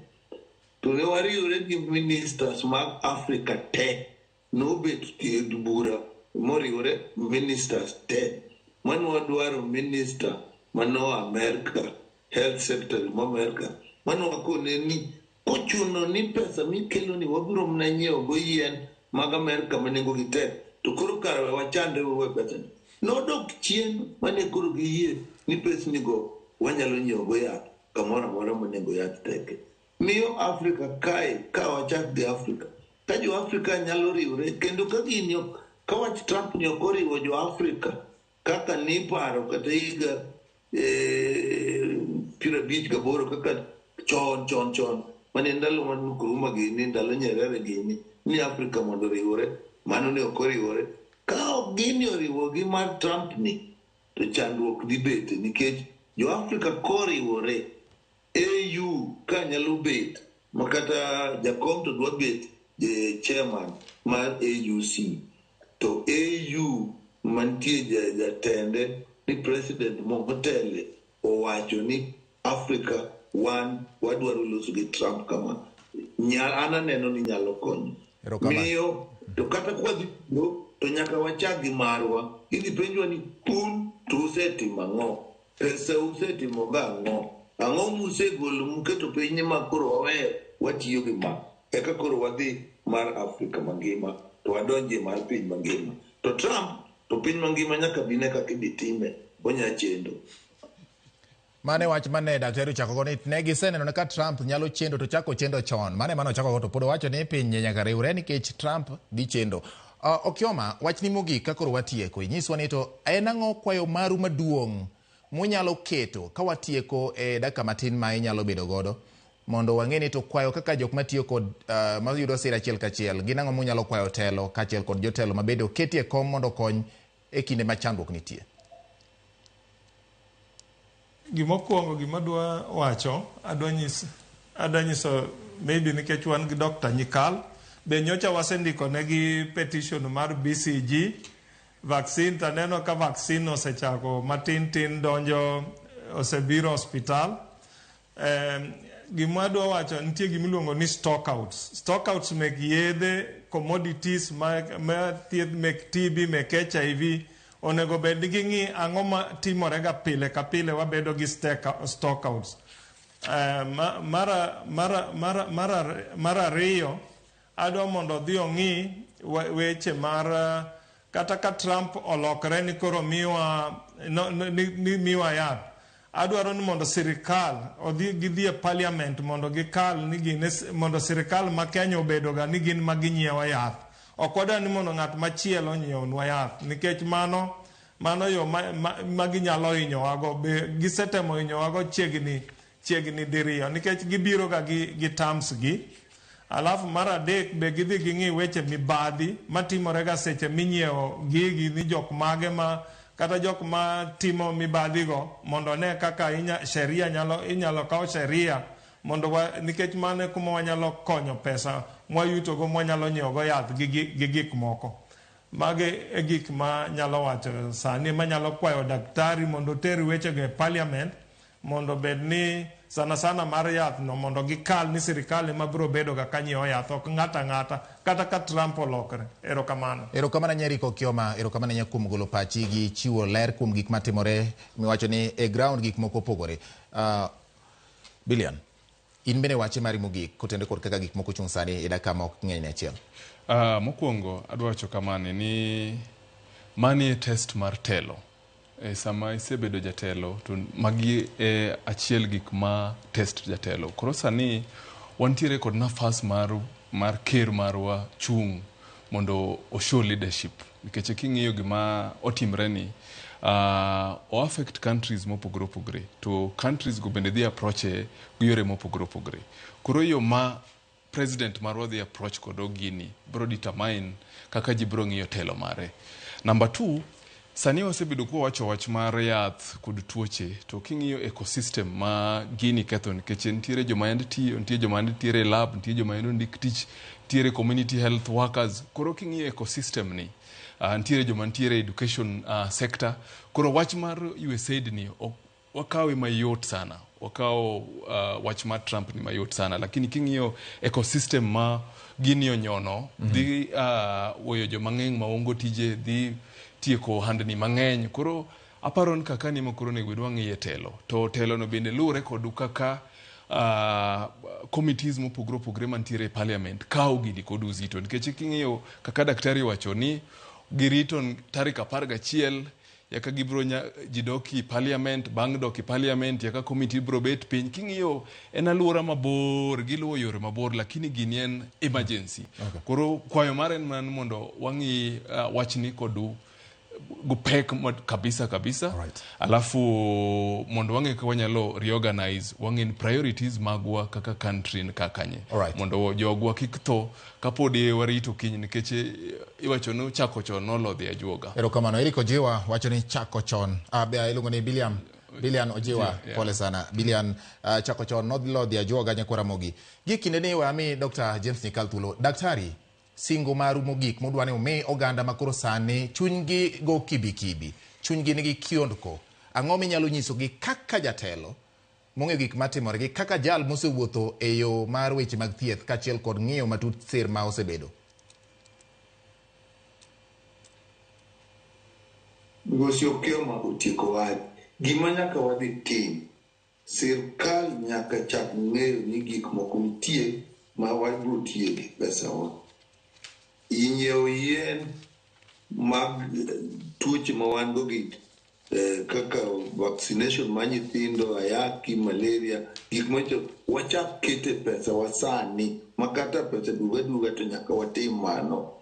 To ne wariwore gi ministers mag Africa te, nobet e bura moriwore ministers te. Mane wadwaro minister manoa Amerka, health secretary ma Amerka, mane wakone ni kochuno ni pesa mikelo ni wabiro mana nyiewo go yien mag Amerka ma nengogi tek, to koro kara we wachandre we pesa ni. Nodok chien mane koro giyie ni pesni go wanyalo nyiewo go yath kamoro amora ma nengo yath teke. Miyo Afrika kae, ka wachak gi Afrika, ka jo Afrika nyalo riwre, kendo ka gini ka wach Trump ni ok oriwo jo Afrika kaka niparo kata higa 58 kaka chon chon chon mane ndalo mar Nkrumah gini, ndalo Nyerere gini, ni Afrika mondo oriwre, mano ne ok oriwore. Ka ok gini oriwo gi mar Trump ni, to chandruok dhi bete nikech jo Afrika koriwore, AU ka nyalo bet ma kata jakom to dwa bet chairman mar AUC, to AU mantie jatende ni president motele owacho ni Afrika wan wadwaro loso gi Trump kama, an aneno ni nyalo konyo. Miyo to kata kwadhi to nyaka wachak gi marwa. Idhi penjwa ni un to usetimo ang'o? Pesa usetimo ga ang'o? Ang'o musegolo muketo piny ni ma koro waweyo watiyo gi ma? Eka koro wadhi mar Afrika mangima to wadonjie mar piny mangima. To Trump to piny mangima nyaka bine kaka idhi time, onya chendo. Mane wach mane daktari ochako go ni ne giseneno ni ka Trump nyalo chendo to chako chendo chon. Mane mane ochako go to pod owacho ni piny nyaka riwre nikech Trump dhi chendo. Okioma, wachni mogik ka koro watieko, inyiswa ni to en ang'o kwayo maru maduong' munyalo keto ka watieko e dakika matin ma inyalo bedo godo mondo wang'e ni to kwayo kaka jok matiyo kod mayudo sir achiel kachiel gin ang'o munyalo kwayo telo kaachiel kod jotelo mabende oketi e kom mondo okony e kinde ma chandruok nitie. Gimokwongo gima adwa wacho, adwa nyiso maybe nikech wan gi Dr. Nyikal be nyocha wasendiko negi petition mar BCG vaccine, to aneno ka vaccine osechako matin tin donjo, osebiro hospital. Gima adwa wacho, nitie gimiluongo ni stockouts. Stockouts mek yedhe, commodities ma thieth mek TB, mek HIV, onego bed ni ging'i ang'o ma timore ga pile ka pile wabedo gi stockouts. Mar ariyo, adwa mondo odhi ong'i weche mar kata ka Trump olokre ni koro miwa no, no, ni miwa yath, adwaro ni mondo sirikal odhi gidhi e parliament mondo gikal ni gin mondo sirikal ma Kenya obedo ga ni gin ma ginyiewo yath. Ok wadwa ni mondo ng'at machielo onyiewnwa yath, nikech mano yo ma ginyalo hinyowago. Be gisetemo hinyowago chiegni diriyo, nikech gibiro ga gi terms gi. Alafu mar adek be gidhi ging'i weche mibadhi matimore ga seche minyiewo gigi, ni jok mage ma kata jok ma timo mibadhi go, mondo one kaka sheria nyalo inyalo kaw sheria mondo wa, nikech mano e kuma wanyalo konyo pesa mwayutogo mwanyalo nyiewogo yath gi gik moko. Magi e gik ma nyalo wacho sani, manyalo kwayo daktari mondo oter wechego e parliament, mondo bed ni sana sana mar yath no mondo gikal ni sirikal ema biro bedo ga ka nyiewo yath, ok ng'ato ang'ata, kata ka Trump olokre. Erokamano. Erokamano ahinya, Eric Okioma, erokamano ahinya kuom golo pachi gi chiwo ler kuom gik matimore miwacho ni e ground gik moko opogore. Bilian, in bende wache mari mogik kotenore kod kaka gik moko chung' sani e dakika ma ok ng'eny ne achiel. Mokwongo adwa wacho kamani ni mani e test mar telo. Sama isebedo jatelo to magi e achiel gik ma test jatelo. Koro sani wantiere kod nafas mar ker marwa chung' mondo o show leadership, nikech king'iyo gima otimre ni o affect countries mopogore opogore, to countries go bende dhi approach e gi yore mopogore opogore. Koro yo ma president marwa dhi approach kodo gini bro determine kaka ji bro ng'iyo telo mare. Number two, sani wasebedo kwawacho wach mar yath kod tuoche, to king'iyo ecosystem ma gini ketho, nikech nitiere joma yande tiyo, nitie joma yande nitiere e lab, nitie joma yande ondik tich, nitiere community health workers. Koro king'iyo ecosystem ni, nitiere joma nitiere education sector. Koro wach mar USAID ni ok wakawe mayot sana, wakawo wach mar Trump ni mayot sana, lakini king'iyo ecosystem ma gini onyono dhi weyo joma ng'eny maongo tije, dhi tieko ohandni mang'eny. Koro aparo ni kaka ni koro onego bed wang'iye telo, to telo no bende luwore kod kaka committees mopogore opogore mantiere e parliament kawo gini kod uzito, nikech king'iyo kaka daktari wacho ni girito tarik 11 yaka gibro ji dok i parliament, bang' dok i parliament yaka committee bro bet piny. King'iyo en aluora mabor, giluwo yore mabor, lakini gini en emergency. Koro kwayo mare en mana ni mondo wang'i wachni kod go pek kabisa kabisa. Alafu mondo wang'e kaka wanyalo reorganize, wang'e ni priorities magwa kaka country ni kakanye mondo jogwa kik tho kapod warito kiny, nikech iwacho ni chako chon nolodhi ajuoga. Erokamano. Eric Ojiwa wacho ni chako chon. Iluongo ni Biliam. Bilian Ojiwa, pole sana. Bilian, chako chon nodhi ajuoga nyakwara Ramogi. Gie kinde ni we ami Dr. James Nyikal thuolo. Daktari, singo maru mogik mudwa ni umi oganda ma koro sani chunygi go kibikibi, chunygi nigi kiondko. Ang'o minyalo nyisogi kaka jatelo mong'eyo gik matimore gi kaka jal mosewuotho e yo mar weche mag thieth kaachiel kod ng'iyo matut sir ma osebedo? Migosi Okioma otieko wach. Gima nyaka wadhi tim, sirkal nyaka chak ng'eyo ni gik moko nitie ma wabiro tiye gi pesawa. Inyiewo yien mag tuoche ma wan go gi. Kaka vaccination mar nyithindo, ayaki, malaria, gik macho wachak kete pesa wa sani ma kata pesa duga duga to nyaka watim mano.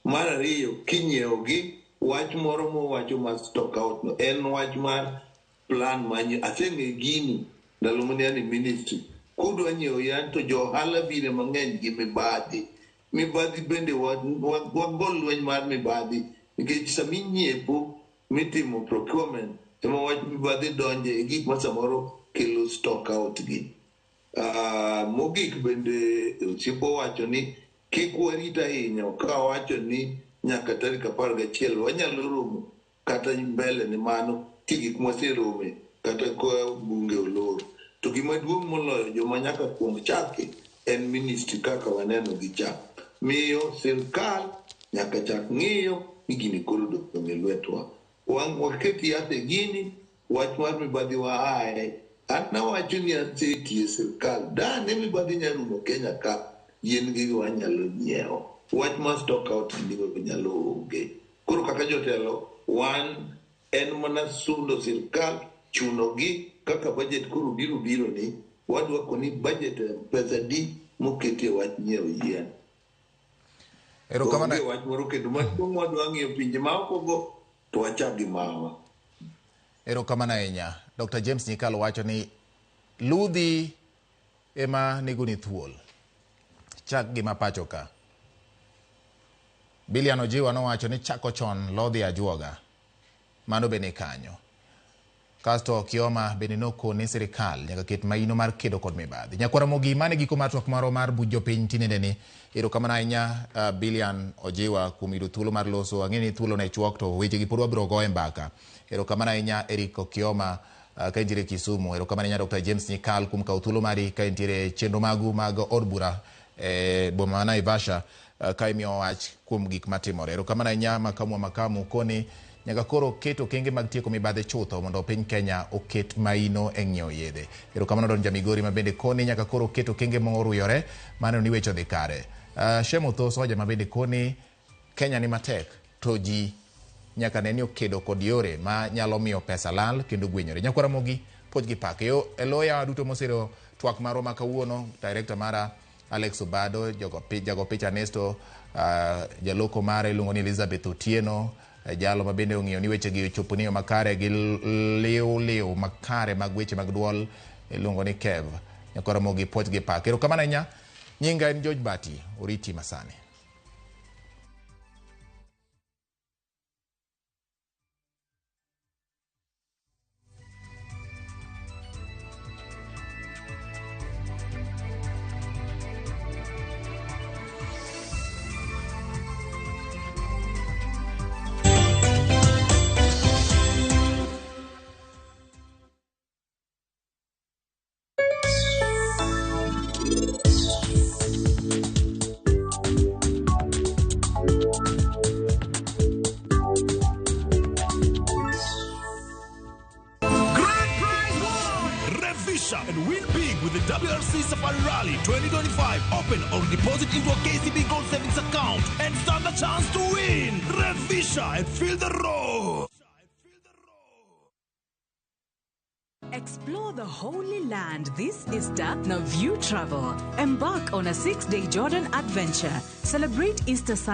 Mar ariyo, kinyiewogi, wach moro mowacho mar stock out no en wach mar plan mar aseng'e gini ndalo mane an e ministry. Kudwa nyiewo yan to jo ohala bire mang'eny gi mibadhi. Mibadhi bende wago lweny mar mibadhi nikech saminyiepo mitimo procurement ema wach mibadhi donje e gik ma samoro kelo stock out gi. Mogik bende osiepa owacho ni kik warit ahinya ka wacho ni nyaka tarik 11 wanyalo romo kata mbele ni mano ti gik mwaserome kata ka bunge olor. To gima duong' moloyo joma nyaka kuong chaki en ministry kaka waneno gi cha. Miyo sirkal nyaka chak ng'iyo ni gini koro odong' e lwetwa. Waket yath e gini, wach mar mibadhi waaye. An nawacho ni asetiyo e sirkal, dane mibadhi nyalo rumo Kenya ka, yien gi wanyalo nyiewo. Wach mar stock out ni nyalo onge. Koro kaka jotelo, wan en mana sundo sirkal chuno gi kaka budget koro biro biro ni wadwako ni budget pesa di moketi e wach nyiewo yien. Erokamano. Onge wach moro kendo maduong' wadwa ng'iyo pinje maoko go to wachak gi mawa. Erokamano ahinya. Dr. James Nyikal wacho ni ludhi ema nego ni thuol. Chak gi mapacho ka. Bilian Ojiwa nowacho ni chako chon lodhi ajuoga. Mano be ni kanyo. Kasto Kioma bende nokone sirikal nyaka ket maino mar kedo kod mibadhi. Nyakwara Ramogi, mane giko mar twak marwa mar buch jopiny tinende ni. Erokamano ahinya Bilian Ojiwa kuom yudo thuolo mar loso. Ang'e ni thuolo ne chuok to weche gi pod wabiro goye mbaka. Erokamano ahinya Eric Okioma ka intiere Kisumu. Erokamano ahinya Dr. James Nyikal kuom kawo thuolo mari ka intiere chenro magu mag od bura e boma ma Naivasha ka imiyo wach kuom gik matimore. Erokamano ahinya makamu wa makamu koni nyaka koro ket okenge mag tieko mibadhi chutho mondo piny Kenya oket maino e ng'iewo yedhe. Erokamano Don Jamigori ma bende koni nyaka koro ket okenge moruyore maneno ni weche odhi kare. Shemo Tho Soja ma bende koni Kenya ni matek to ji nyaka ne ni okedo kod yore ma nyalo miyo pesa lal kendo gwenyore. Nyakwara Ramogi puoch gi pak. E lo yawa duto mosero twak marwa ma kawuono, director mara Alex Obado, jago picha Nesto, jaloko mare iluongo ni Elizabeth Otieno, jalo ma bende ong'iyo ni weche gi ochopo ni yo makare gi liw liw makare mag weche mag duol iluongo ni Kev. Nyakwara Ramogi puoch gi pak. Erokamano ahinya. Nyinga en George Bati, oriti masani. And win big with the WRC Safari Rally 2025. Open or deposit into a KCB Gold Savings account and stand a chance to win. Revisha and feel the road. Explore the Holy Land this Easter. Now View Travel. Embark on a 6-day Jordan adventure. Celebrate Easter Sunday.